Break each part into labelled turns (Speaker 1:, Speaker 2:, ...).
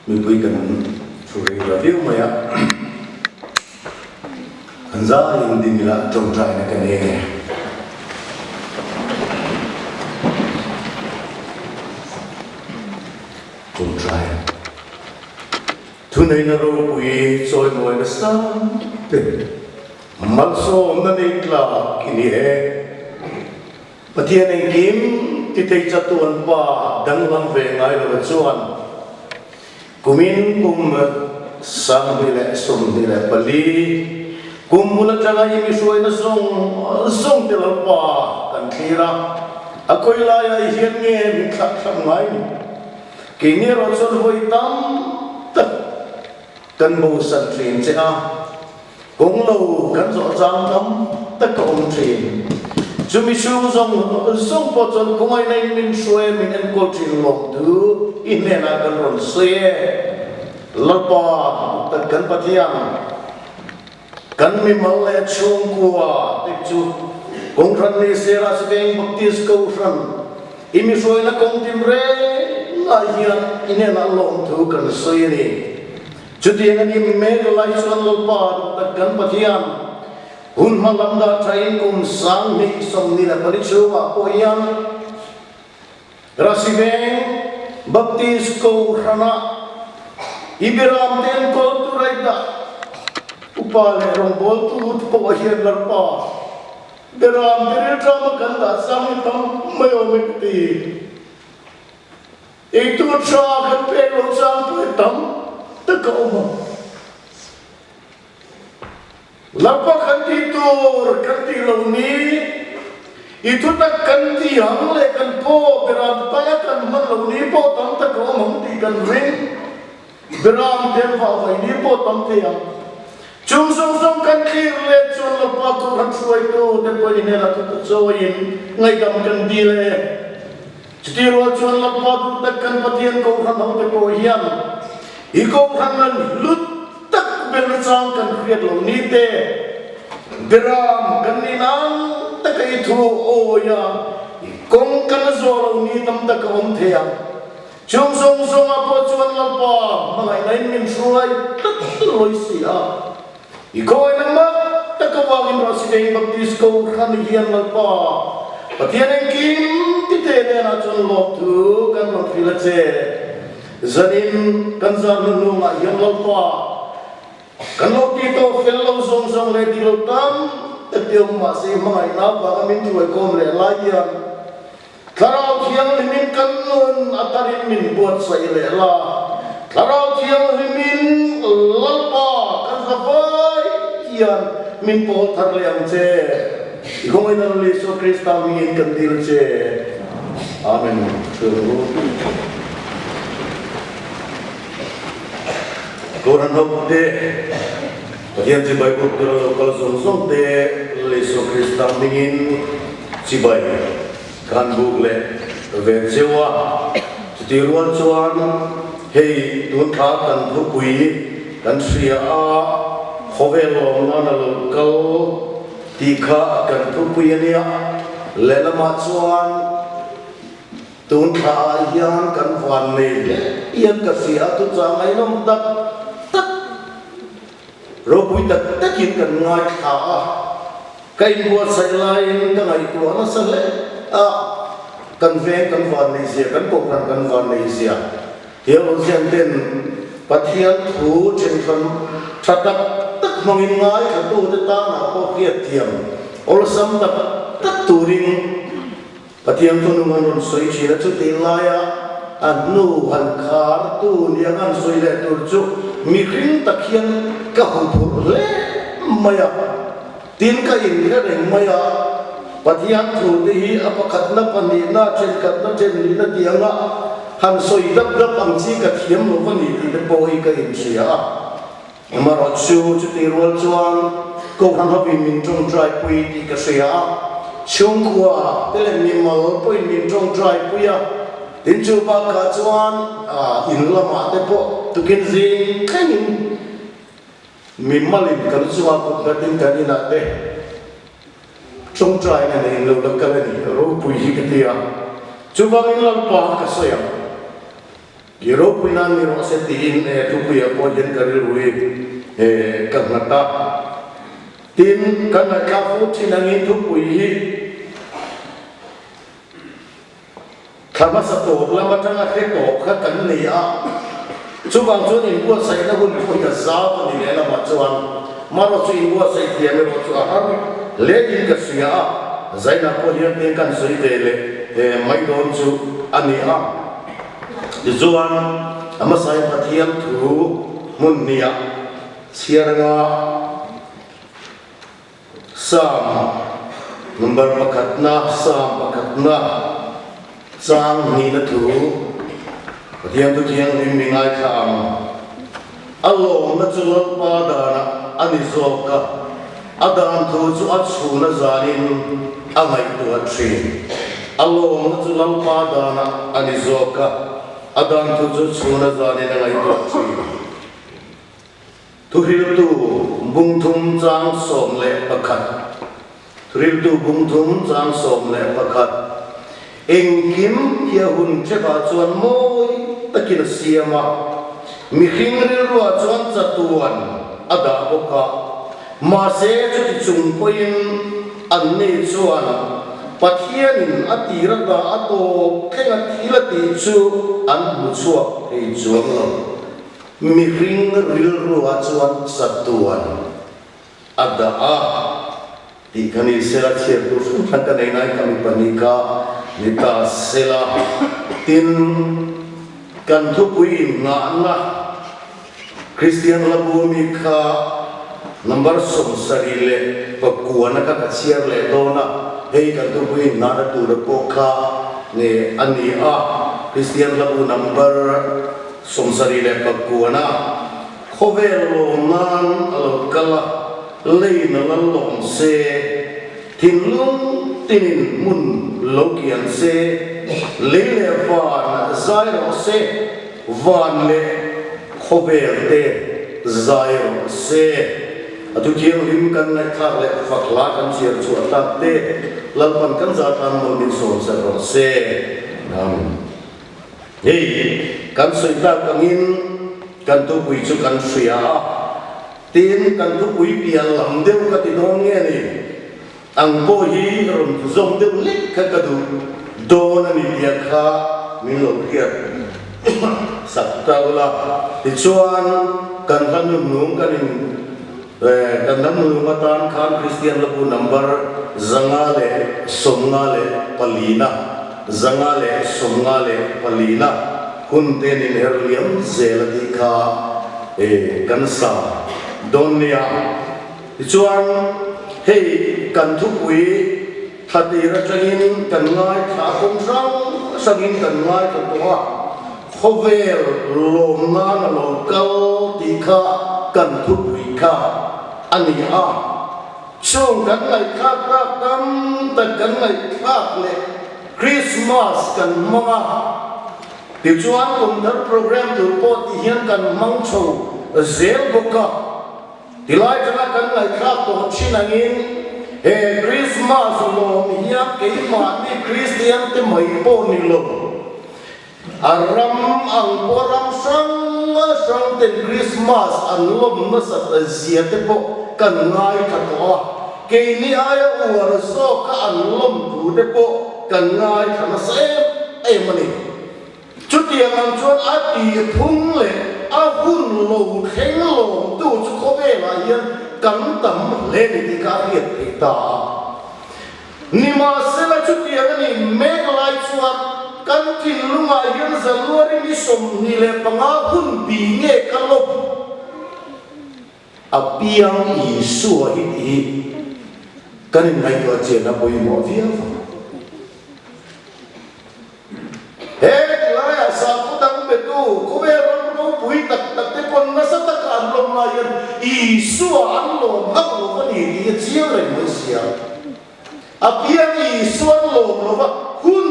Speaker 1: Mipui kan thu rei ta viau mai a, kan zaiin ding ila tawngtaina ka nei nge. Tawngtai thuneihna ropui chawimawina sang te malsawmna nei tlak i ni e. Pathian engkim ti thei chatuan pa danglam ve ngai lo chuan kumin kum 2024 kum bul atanga i mi hruaina zawng zawng te Lalpa kan thlir a, a khawi laiah i hian nge min thlak thlak ngai ni? Keini erawh chuan vawi tam tak kan bosan thin che a. Kawng lo kan zawh chang tam tak a awm thin. Chumi chhung zawng zawng pawh chuan khawngaihna in min hruai min enkawl thin lawm tu i hnenah kan rawn sawi e. Lalpa tak kan Pathian, kan mimal leh chhungkua te chu kawng hran ni se Rasiveng Baptist Kohhran i mi hruaina kawng tin reng ah hian i hnenah lawmthu kan sawi a ni. Chutiang a ni mek lai chuan Lalpa tak kan Pathian hun hma lam dah thain kum 2024 chhungah pawh hian Rasiveng Baptist Kohhranah i biram te enkawltu raih dah upa leh rawngbawltu te pawh hian Lalpa biram te rilṭama kan dah sang hi tam mai awm e ka ti. Eitur tha kan pek loh chang pawh hi tam tak a awm a. Lalpa kan tih tur kan tih loh ni, i thutak kan tih ang leh kan pawh beram tana kan hman loh ni pawh tam tak a awm ang tih kan ring. Beram tel vah vai ni pawh tam thei ang. Chung zawng zawng kan thlir let chuan Lalpa Kohhran hruaitu te pawhin hnenah thutak chawiin ngaihdam kan dil e. Chutih rual chuan Lalpa duh tak kan Pathian Kohhran hote pawh hian i Kohhran an hlut tak ber chang kan hriat lo ni te, Beram kan nih nan taka i thu awi a, i kawng kan zawh lo ni tam tak a awm thei ang. Chung zawng zawngah pawh chuan Lalpa hmangaihna in min hruai tlat lawi si a, I kawina mak tak avangin Rasideng Baptist Kohhran hian Lalpa Pathian engkim tite nenah chuan lawmthu kan rawn hrilh a che. Zanin kan zan hnuhnungah hian Lalpa kan lo ti tawh fel lo zawng zawng leh dik lo tam tak te awm mahse hmangaihna avanga min thuaikawm leh lai hian Thlarau Thianghlimin kan nun a tarin min buatsaih leh la. Thlarau Thianghlimin Lalpa kan za vai hian min pawl thar leh ang che. I khawngaihna Lal Isua Krista hmingin kan dil che. Amen. Kohhran hote, Pathian chibai buk tura lo kal zawng zawng te Lal Isua Krista hmingin chibai kan buk leh ve cheu a. Chutih rual chuan hei tun thla kan thupui kan hria a, khawvel lawm nan a lo kal tih kha kan thupui a nia. Lehlamah chuan Tun thla ah hian kan van nei hle hian ka hria a, thuchang ngaihnawm tak tak, ropui tak takin kan ngaithla a, ka inbuatsaih laiin ka ngaihtuah nasa hle a, kan veng kan van nei zia, kan kohhran kan van nei zia, Theologian ten Pathian thu ṭhenhran ṭha tak tak hmangin ngaithlatute tanah pawh hriatthiam awlsam tak tak turin Pathian chu nung an rawn sawi thin a, chutih laia a hnu han khar tu nia an sawi leh tur chu mihring tak hian ka hu phurh hle mai a, tin ka inhre reng mai a, Pathian thu te hi a pakhatna pahnihna thenkhatna thenhnihna tih anga han sawi dap dap ang chi ka thiam lo va ni tih te pawh hi ka inhria a. Amaherawhchu, chutih rual chuan Kohhran hovin min tawngtaipui tih ka hria a, chhungkua te leh mimal pawhin min tawngtaipui a, tin chu bakah chuan in lamah te pawh tukin zing thlengin mimalin kan chungah kut nghatin kan inah te tawngtaina nei lo la kal a ni, ropui hi ka ti a, chuvangin Lalpa ka sawi ang. I ropui nan ni rawh se tiin thupuiah pawh hian ka rilru hi ka nghat a. Tin, kan ngaihthlak fo thin angin thupui hi thla hmasa tawp lam atanga hre tawp kha kan nei a. Chuvang chuan inbuatsaihna hun pawh hi a zau a ni lehlamah chuan marawh chu inbuatsaih thiam erawh chu a har hle in ka hria a. Zainah pawh hian tin kan sawi ve leh mai dawn chu a ni a. Tichuan, a hmasain Pathian thu hmun hniah chhiar anga Psalm number pakhatna, Psalm pakhatna chang hnihna thu Pathian thu thianghlim mi ngaithla ang. A lawmna chu Lalpa danah a ni zawk a, a dan thu chu a chhun a zanin a ngaihtuah thin. A lawmna chu Lalpa danah a ni zawk a, a dan thu chu chhun a zanin a ngaihtuah thin. Thuhriltu bungthum chang 11 Thuhriltu bungthum chang 11 Engkim hi a hun thevah chuan mawi takin a siam a, mihring rilruah chuan chatuan a dah bawk a. Mahse chuti chung pawhin anni chuan Pathianin a tir a dah a tawp thleng a thil a tih chu an hmu chhuak thei chuang lo. Mihring rilruah chuan chatuan a dah a tih kha ni sela chhiar tur hrim hran ka nei nai kha mi pahnih kha ni ta sela. Tin, kan thupui inngahna Kristian Hlabu ami kha number 79 kha ka chhiar leh dawn a, hei kan thupui inngahna tura pawh kha a ni a, Kristian Hlabu number 79 khawvel lawm nan a lo kal a, leiin a la lawm se, thinlung tinin hmun lo kian se, lei leh van zai rawh se, van leh khawvel te zai rawh se. A thu thianghlim kan ngaihthlak leh fak hla kan chhiar chhuah tak te Lalpan kan zah tan mawl min sawn ser rawh se. Amen. Hei, kan sawi tak angin kan thupui chu kan hria a, tin kan thupui pian lam deuh ka ti dawn nge ni? Ang pawh hi rawn zawm deuh lek kha ka duh dawn a ni tih kha min lo hriat sak ta ula. Tichuan, kan hla nungnung kan in kan hla nungnung atan khan Kristian Hlabu number 554 na 554 hun te nin her liam zel a tih kha kan sa dawn nia. Tichuan hei kan thupui thla tir atangin kan ngaithla kawng hrang hrangin kan ngaithla tawh a, khawvel lawm nan a lo kal tih kha kan thupui kha a ni a. Chung kan ngaihthlak tak tam tak kan ngaihthlak leh Christmas kan hmang a, tichuan kum thar program tur pawh ti hian kan hmang chho zel bawk a. Tilai tanga kan ngaihthlak tawh thin angin he Christmas lawm hian keimahni Kristian te mai pawh ni lo, A ram ang pawh ram hrang hrang ten Christmas an lawm nasat zia te pawh kan ngaithla tawh a, keini aia uar zawka an lawm thu te pawh kan ngaithla nasa em em a ni. Chutiang ang chuan a tih phung leh a hun lo thleng lawmtu chu khawvelah hian kan tam hle ni tih kha a hriat theih ta a. Nimahsela chutiang a nih mek lai chuan kan thinlungah hian January ni 25 hun bi nge ka lawm a piang Isua hi tih hi kan inngaihtuah chian a pawimawh viau vang. He tilaiah sakhaw dang betu khawvel ram ropui tak tak te pawn nasa taka an lawm lai hian Isua an lawm hauh lo va ni tih a chiang reng mai sia. A piang Isua an lawm lo va, hun,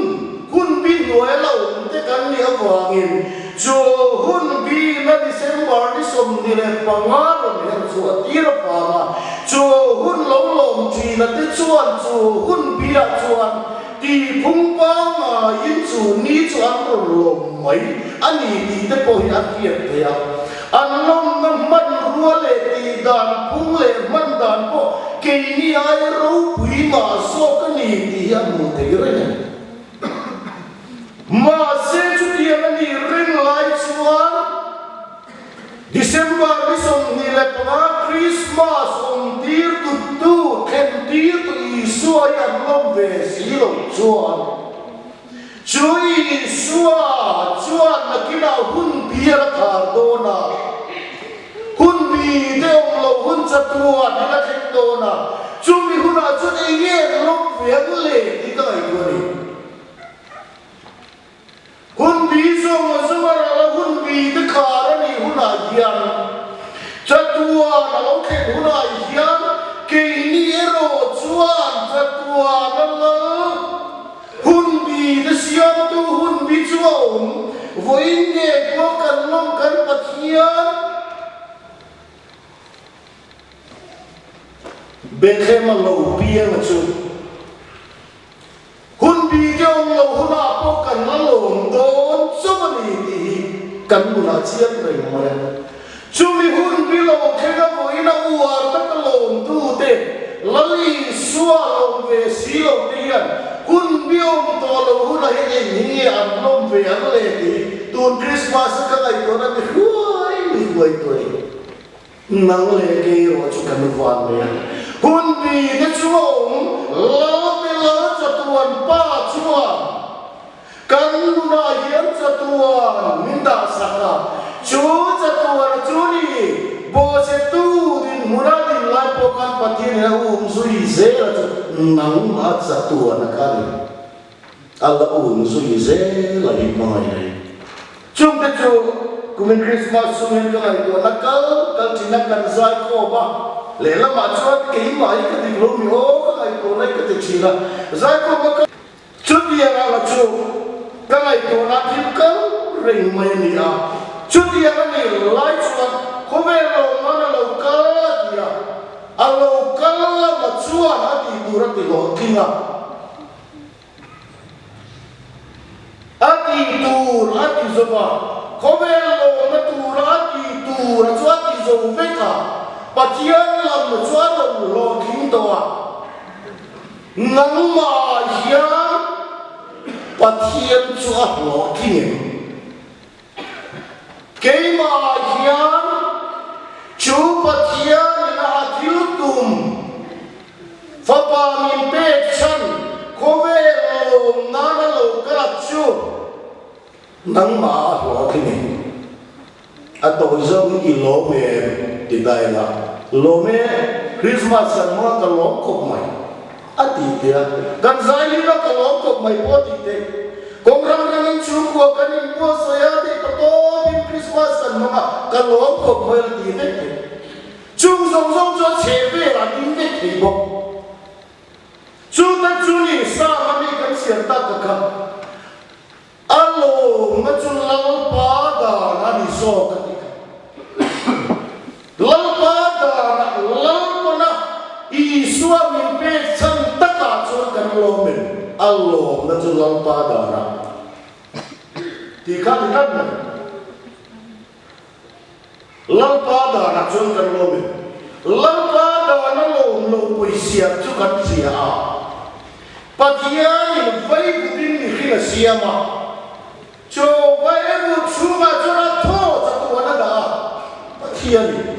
Speaker 1: hun bi hnuai la awm te kan nih avangin chu hun bi na December ni 25 rawn her chhuah tir avanga chu hun lo lawm thina te chuan chu hun biah chuan. Tihphung pangngaiin chu ni chu an rawn lawm mai a ni tih te pawh hi a hriat theih a. An lawmna hmanrua leh tihdan phung leh hman dan pawh keini aia ropui mah zawk a ni tih hi a hmuh theih reng a ni. Mahse chutiang a nih reng lai chuan December ni 25 Christmas awm tir tuttu, thlen tir tu Isua hi an lawm ve si lo chuan chu Isua chuan nakinah hun bi a la khar dawn a, hun bi te awm lo hun chatuan a la thleng dawn a, chumi hunah chuan eng nge an lawm ve ang le tih ka ngaihtuah a ni. Hun bi zawng a zawng a ral a, hun bi te khar a nih hunah hian, chatuan a lo thlen hunah hian keini erawh chuan chatuan a lal. Hun bi te siamtu hun bi chu a awm, vawiin nge pawh kan lawm kan Pathian. Bethlehem a lo piang a chu. Hun bite awm lo hunah pawh kan la lawm dawn chauh a ni tih hi kan nunah chiang reng mai a. Chumi hun bi lo thleng a vawiin a uar taka lawmtute, Lal Isua lawm ve si lo te hian hun bi awm tawh lo hunah hian eng hi nge an lawm ve ang le tih hi tun Krismas a ka ngaihtuahna mi hruai mi hruai tuai. Nang leh kei erawh chu kan van mai a. Hun bi te chu a awm, Lal te Lal chatuan Pa chuan kan nunah hian chatuan min dah sak a. Chu chatuan chu ni bawhchhetu dinhmuna din lai pawh khan Pathian in a um zui zel a chu nangmah chatuan a kha ni. A la um zui zel a hi hmangaih a ni. Chungte chu kumin Krismas chungin ka ngaihtuahna kal kal thin a kan zai khawm a, lehlamah chuan keimah hi ka dik lo mi aw ka ngaihtuahna hi ka ti thin a, zai khawm a ka. Chutiang anga chu ka ngaihtuahna thil kal reng mai a ni a, chutiang a nih lai chuan khawvel lawmman a lo kal a ti a, a lo kal lama chuan a tih tur a ti hlawhtling a. A tih tur a ti zo va, khawvel lawmna tura a tih tura chu a ti zo vek a, Pathian lam chu a rawn hlawhtling tawh a. Nangmah hian Pathian chu a hlawhtling em? Keimah hian chu Pathianin a thil tum Fapa min pek chhan khawvel lawm nana lo kal chu nangmah a hlawhtling em? A tawi zawngin i lawm em? ti ta ila, Lawm e, Christmas kan hmanga ka lawm khawp mai. A ti te a, kan zai lim a ka lawm khawp mai pawh a ti te. Kawng rang rangin chhungkua kan inbuatsawi a tih ta tawpin Christmas kan hmang a, ka lawm khawp mai a ti vek thei. Chung zawng zawng chu a chhe vel a ding vek thei bawk. Chu tak chu ni Sam a mi kan chhiar tak ka kha. A lawmna chu Lalpa dan a ni zawk a ti kha. Lalpa danah Lalpana Isua min pek chhan takah chuan kan lawm em? A lawmna chu Lalpa danah tih kha a ni tlat mai. Lalpa danah chuan kan lawm em? Lalpa dana lawm lo pawisiam chu kan hria a. Pathianin vaivutin mihring a siam a, chu vaivut chhungah chuan a thaw chatuan a dah a. Pathianin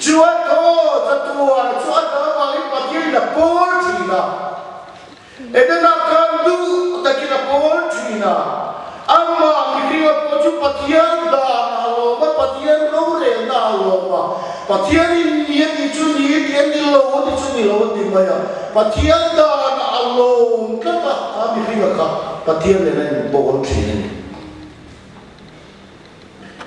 Speaker 1: chu a thaw chatuan chu a dah avangin Pathianin a pawl thin a. Edena khan duh takin a pawl thin a, amah mihringa pawh chu Pathian dan a lawm a, Pathian rorelna a lawm a, Pathianin ni a tih chu ni, tih a ni lo a tih chu ni lo a ti mai a, Pathian dan a lawm tlat a, kha mihringa kha Pathian nen a inpawl thin a ni.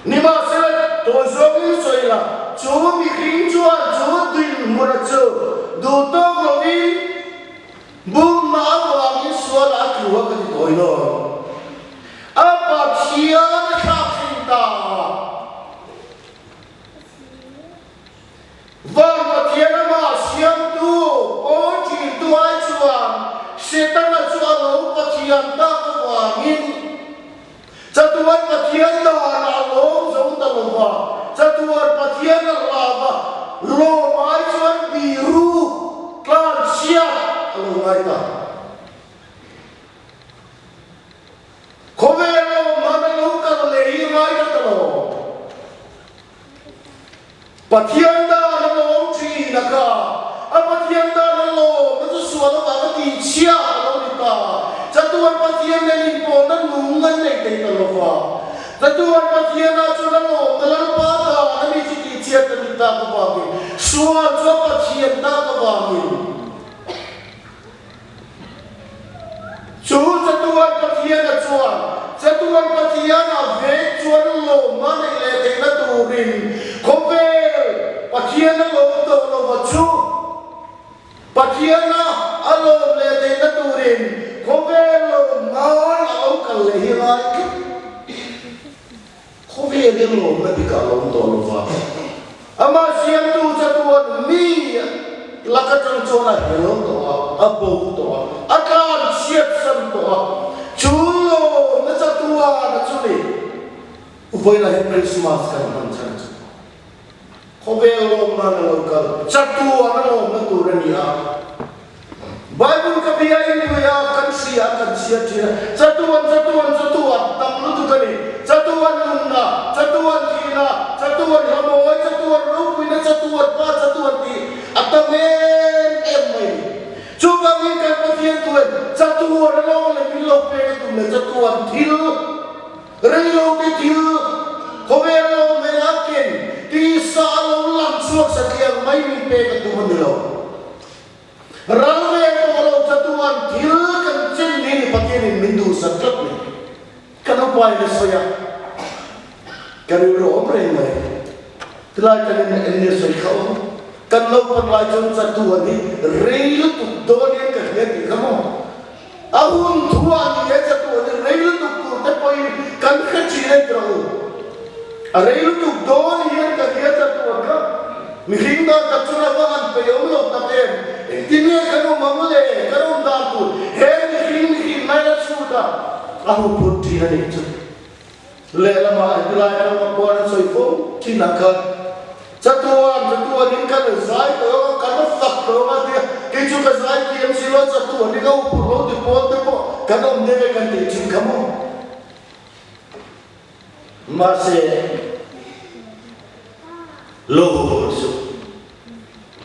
Speaker 1: Nimahsela, tawi zawngin sawi la, chu mihring chuan chu dinhmuna chu duh tawk lovin bumna avangin sual a tlu a ka ti tawi dawn. A Pathian a thlak thin ta a. Van Pathian amah siamtu, pawl thintu ai chuan Setana chu a lo. Pathian danah a lawm zo ta lo va, chatuan Pathian a hlau a, lawm ai chuan biru tlan chhiat a lo ngai ta. Khawvel lawm nan a lo kal leh hi a ngai ta ta lo. Pathian dan a lawm thin a kha, a Pathian dan a lawm na chu sual avanga tihchhiat a lo ni ta. Chatuan Pathian nen inpawhna nung an nei thei ta lo va. Chatuan Pathianah chuan a lawm ta Lalpa dan a mi chu tihchhiat a ni tak avangin, sual chu a Pathian tak avangin. Chu chatuan Pathiana chuan chatuan Pathiana vek chuan lawmna neih leh theihna turin khawvel Pathiana lawm tawh lova chu Pathiana a lawm leh theihna turin khawvel lawm nan a lo kal leh hi ngai tlat. Khawvel hi lawmna dikah a awm tawh lo va, amah siamtu chatuan mi lak atang chuan a hel tawh a, a bo tawh a, a tlan chhiat san tawh a, chu lawmna chatuan a chu ni. Vawiinah hian Krismas kan hman chhan chu Khawvel lawmnan a lo kal, chatuan a lawmna tur a ni a. Bible ka bia in tui a, kan hria a, kan chhiat thin a. Chatuan, chatuan, chatuan tam lutuk a ni. Chatuan nunna, chatuan thihna, chatuan hlamawi, chatuan ropuina, chatuan pa, chatuan tih a tam em em mai ni. Chuvangin kan Pathian tuen chatuan a lawm leh min lo pek a tum leh chatuan thil, Reilote thil khawvel lo hmel a ken tisa a lo lang chhuak satliang mai min pek a tum a ni lo. Ral ve tawh lo chatuan thil kan chen ni ni Pathianin min duhsak tlat ni. Ka naupai na sawi a, ka rilru awm reng mai. Tilai kan in en nia sawi kha awm. Kan naupan lai chuan chatuan hi rei lutuk dawn hian ka hria tih kha maw? A hun thu ah ni e chatuan hi rei lutuk tur te pawhin kan hre thin a tirang u. A rei lutuk dawn hian ka hria chatuan kha mihring dan tak chuan a va han peih awm lo tak em. Engtin nge kan awm ang le? Kan awm dan tur he mihring mihring ngai a chhut a, a huphurh thin a nih chu. Lehlamah hetilai atanga puan an sawi fo thin ang khan chatuan chatuan in kan zai tawh ang a, kan fak tawh ang a tia kei chu ka zai thiam si lo chatuan hi ka upur lo ti pawl te pawh kan awm deuh e kan tih thin kha maw. Mahse lo upur suh.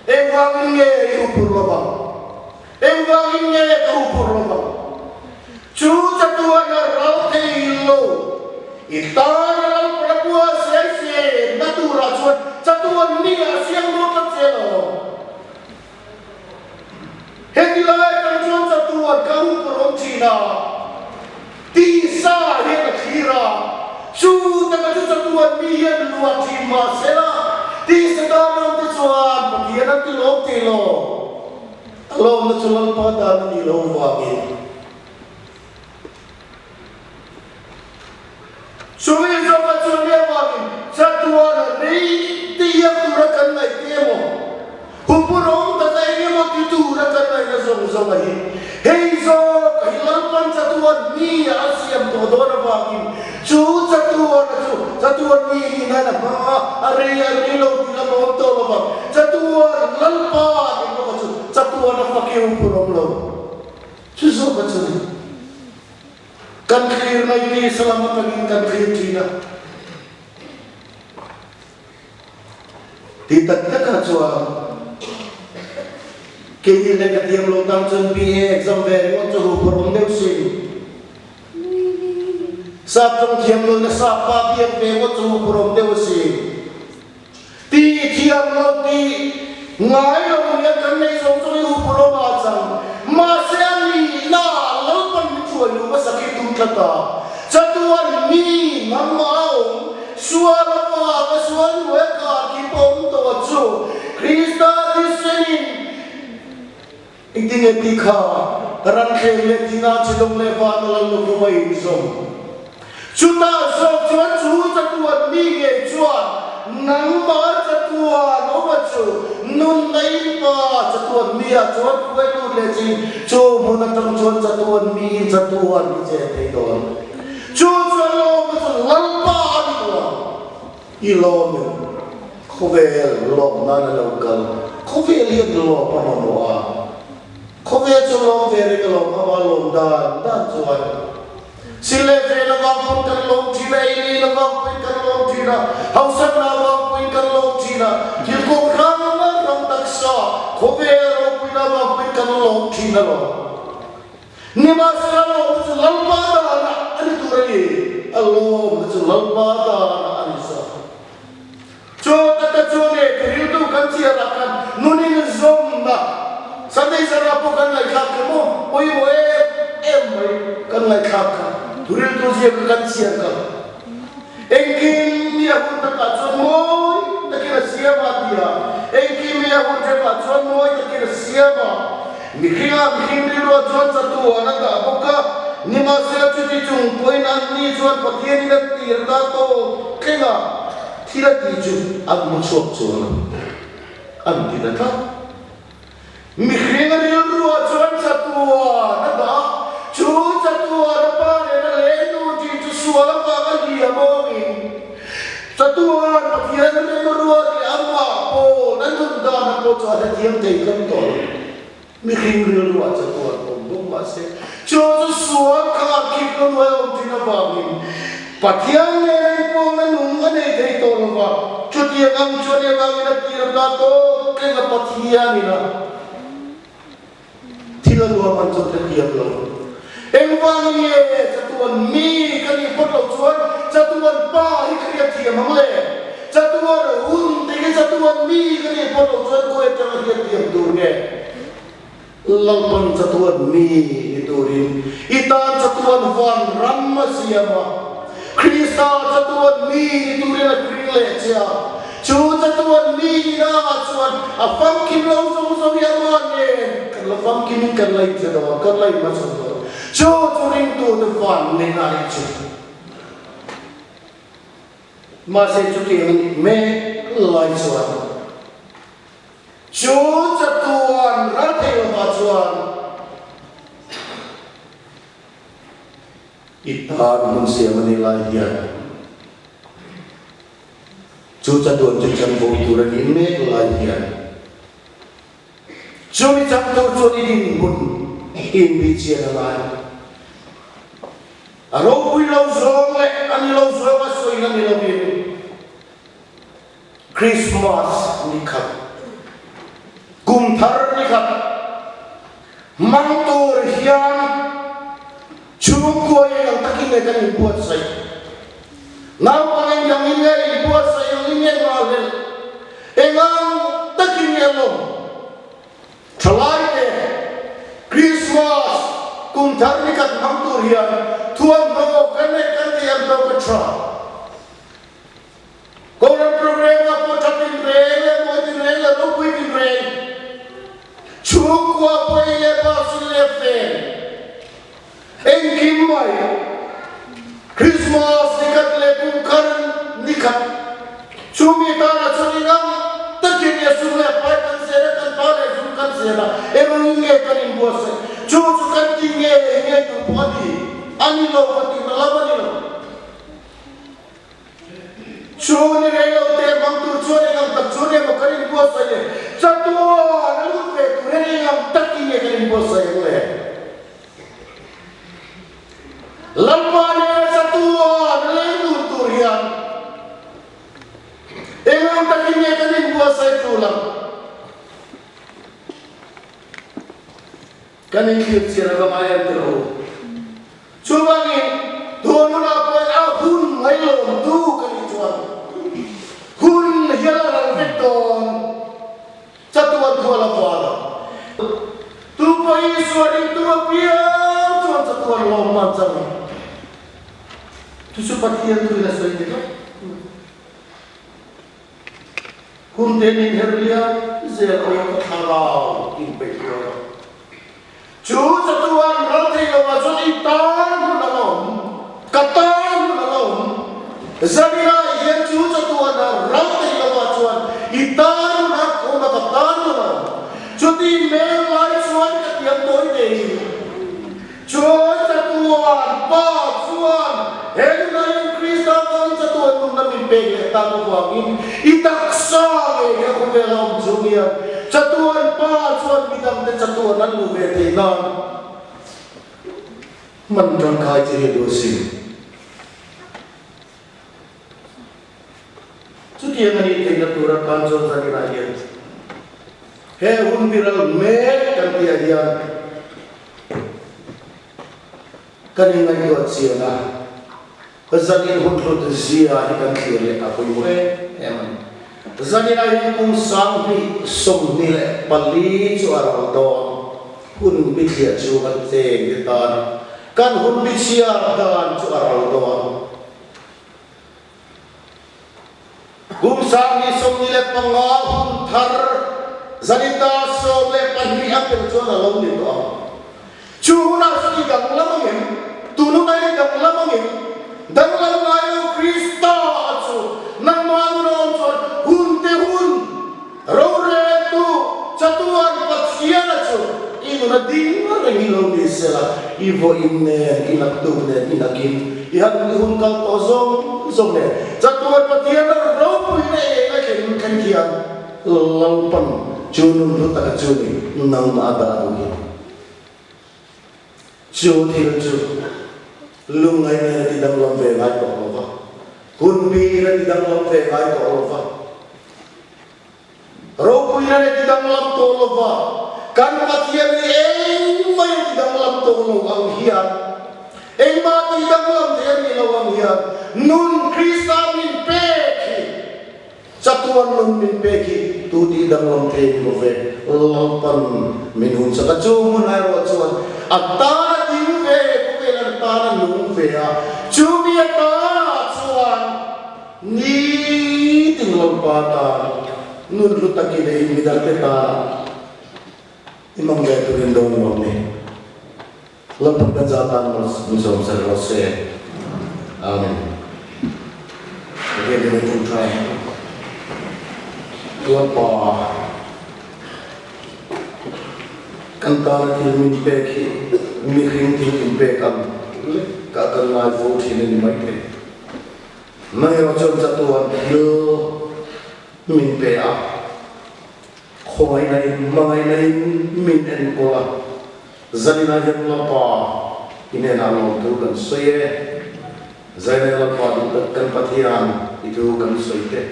Speaker 1: Engvangin nge i upur lo vang? Engvangin nge ka upur lo vang? Chu chatuan a ral thei lo. I tan a ral prabua siai se na turah chuan chatuan mi a siam dawn tlat che lo. Heti lai atang chuan chatuan ka upur awm thin a, tisa hian a thlir a, chu taka chu chatuan mi hian luah thin mahsela tisa tan awm te chuan Pathian an ti lawm thei lo. A lawmna chu Lalpa dan a nih loh vangin. Chumi zawka chuan mi avangin chatuan rei tiang tura kan ngaih te emaw, hupurawng taka eng emaw ti tura kan ngaihna zawng zawng a hi. Hei zawk hi Lalpan chatuan mi a siam tawh dawn avangin chu chatuan a chu chatuan mi hi nan a hmang a, a rei a rei lo tih lam a awm tawh lo vang. Chatuan Lalpa nih bawk a chu chatuan a fak i hupurawng lo. Chu zawk a chu ni. Kan thlir mai ti salam atangin kan thlir thin a. Ti tak takah chuan keini lehkha thiam lo tan chuan BA exam ve ringawt chu huphurh awm deuh sin. Sap tawng thiam lo na sap pa biak ve ngawt chu huphurh awm deuh asin. Ti thiam lo ti ngai lo nia kan nei zawng zawng hi huphurh awm a chang. Mahse a nihna Lalpan min hruai luh hmasa khi tum tlat a. Chatuan mi nangmah a awm, sual avanga sual hnuai a kar khi pawh awm tawh a chu Krista thisenin engtinge ti kha ranthleng leh thina chhidawng leh vana lal lukhum a inzawm. Chutah zawk chuan chu chatuan mi ngei chuan nangmah chatuan awma chu nun nei pa chatuan mi ah chuan hruai lut leh chin chu hmun atang chuan chatuan mi chatuan i che thei dawn. Chu chuan lawm chu. Lalpa a ni tawh ang. I lawm em? Khawvel lawm nan a lo kal. Khawvel hian lawm a mamawh a. Khawvel chu lawm ve reng alawm ama lawm dan dan chuan. Sil leh vel avang pawn kan lawm thin a, ei leh in avang pawhin kan lawm thin a, hausakna avang pawhin kan lawm thin a, thil kawng hrang hrang taksa khawvel ropuina avang pawhin kan lawm thin alawm. Nimahsela lawmna chu Lalpa danah a ni tur a ni, a lawmna chu Lalpa danah a ni zawk. Chaw taka chaw leh ka riltu kan chiar ah khan nunin zawmna Sunday zan ah pawh kan ngaihthlak kha maw pawimawh em em mai kan ngaihthlak kha thu riltu ziak kha kan chiar kha engkim mi a hun takah chuan mawi takin a siam a ti a engkim mi a hun hrepah chuan mawi takin a siam a mihring ah mihring rilruah chuan chatuan a dah bawk a nimahsela chuti chung pawhin anni chuan Pathianin a tir ta tawp thleng a. Thil a tih chu an hmu chhuak chuan an ti ta tlat. Mihring a rilruah chuan chatuan a dah a, chu chatuan a pa nen a leng tur tih chu sual avang a hliam awmin chatuan Pathian rilruat leh amah pawn a nun dan a pawh chu a hrethiam thei tlat tawh lo. Mihring rilruah chatuan awm bawk mah se, chu chu sual kha a khip lo hnuai awm thin avangin Pathian nen a inpawhna nung a nei thei tawh lo va, chutiang ang chuan engangin a tir ta tawp thleng a Pathianin a thil a ruahman chu hrethiam lo. Engvangin nge chatuan mi ka nih phawt loh chuan chatuan pa hi ka hriatthiam ang le? Chatuan hun te hi chatuan mi ka nih phawt loh chuan khawi atanga hriatthiam tur nge? Lalpan chatuan mi ni turin i tan chatuan van ram a siam a, Krista chatuan mi ni turin a hring leh che a, chu chatuan mi nina ah chuan a famkim lo zawng zawng hi amah nen kan la famkimin kan la inche dawn, kan la inhmachhawn dawn. Chu chu ringtute van neihna a nih chu. Mahse chutiang a nih mek lai chuan chu chatuan ral thei lovah chuan i tan hmun siam a nih lai hian chu chatuan chu chanvo tur a nih mek lai hian Chumi chak tur chuan i dinhmun inbihchian a ngai. A ropui lo zawng leh a ni lo zawng a sawi na ni lovin Krismas ni khat, kum thar ni khat hmang tur hian chhungkua eng ang takin nge kan inbuatsaih? Naupang eng dangin nge inbuatsaih angin nge ngahhlelh? Engang takin nge lawm? Thalaite, Krismas kum thar ni kan hmang tur hian thuamhnaw kan neih kan tih ang tawk a tha. Kohhran program ah pawh tha tinreng leh mawi tinreng leh ropui tinreng, chhungkua pawi leh basin leh fen, Engkim mai, Krismas ni khat leh kum khat ni khat, chumi tana chuan inang takin Yesu leh Pai kan zel a, kan Pa leh Zung kan zel a, engangin nge kan inbuatsaih? Chu chu kan ti nge nge tur pawh a ni, a ni lo ka tihna lam a ni lo. Chu ni rei lo te hmang tur chuan engang tak chu emaw kan inbuatsaih le? Chatuan a lut ve tur hian engang takin nge kan inbuatsaih ang le? Lalpa nen chatuan leng dun tur hian engang takin nge kan inbuatsaih tul ang? Kan inthlir chian a va ngai em tiraw u? Chuvangin, tun hunah pawhin a hun ngailawmtu ka nih chuan hun hial a ral vek dawn. Chatuan thu a la vuah lo. Tu pawh Isua ringtu apiang chuan chatuan lawmman chang a. Chu chu Pathian thuin a sawi ni tlat. Hun te nin her liam zel aw ka thlarau inpeih tuar a. Chu chatuan ral thei lo ah chuan i tan hun a la awm, ka tan hun a la awm. Zanina hian chu chatuan a ral thei lo ah chuan i tan hun a awm a, ka tan hun a awm. Chuti mel lai chuan ka tiam tawi ngeiin chu chatuan Pa chuan he nunah hian Krista. na min pek leh tak avangin i taksa ngei kha khawvel a awm chung hian chatuan Pa chuan midangte chatuan an luh ve theih nan hman tangkai che hi a duh asin. Chutiang a nih theihna tura kan chuan zaninah hian he hun biral mek kan tihah hian kan inngaihtuah chian a, zanin hun hlut zia hi kan thlir leh a pawimawh em em a ni. Zaninah hian kum 2024 chu a ral dawn, hun bithliah chu a tlem te tan kan hun bichhiar dan chu a ral dawn. Kum 2025 hun thar zanita 12 a tel chuan a lo ni tawh ang. Chu hunah chuan i danglam angem? Tun hunah i danglam angem? Danglam ngai lo Krista chu nangmah nun a awm chuan hun te hun roreltu chatuan Pathiana chu i nun a ding reng i lo ni sela, i vawiin nen, i naktuk nen, i nakin, i han i hun kal tawh zawng zawng nen chatuan Pathiana ropuina eng a thleng thleng hian Lalpan chu nun hlu taka chu ni nangmah a dah duh hi. Chu thil chu lungngai nen a ti danglam ve ngai tawh lo va, hun biin a ti danglam ve ngai tawh lo va, ropuina a ti danglam tawh lo va, kan Pathian hi engmah a ti danglam tawh lo ang hian, engmah ti danglam thei a nih lo ang hian nun Krista min pek hi Chatuan nun min pek hi tu tih danglam thei ni lo ve, Lalpan min hun chak a, chu hmun erawh chuan a tan a ding ve, khawvel an tan a nung ve a, chu mi a tanah chuan nitin Lalpa tan nun hlu takin eiin midangte tan i hmang ve turin dawn lo ni. Lalpan kan za tan min sawm ser rawh se. Amen. Pathian in a ṭawngṭai. Lalpa kan tana thil min pek hi mihring thil in pek ang lek ah kan ngai fo ṭhin a ni maithei. Nang erawh chuan chatuan thil min pe a. Khawngaihna in hmangaihna in min enkawl a. Zaninah hian Lalpa i hnenah lawmthu kan sawi e. Zainai Lalpa duh tak kan Pathian i thu kan sawi te,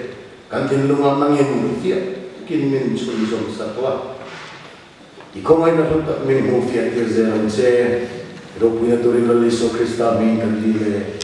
Speaker 1: kan thinlungah nangin fiah takin min chhunzawm sak la. I khawngaihna hlu tak min hmuh fiah tir zel ang che. Ropuina turin Lal Isua Krista hming kan dil e.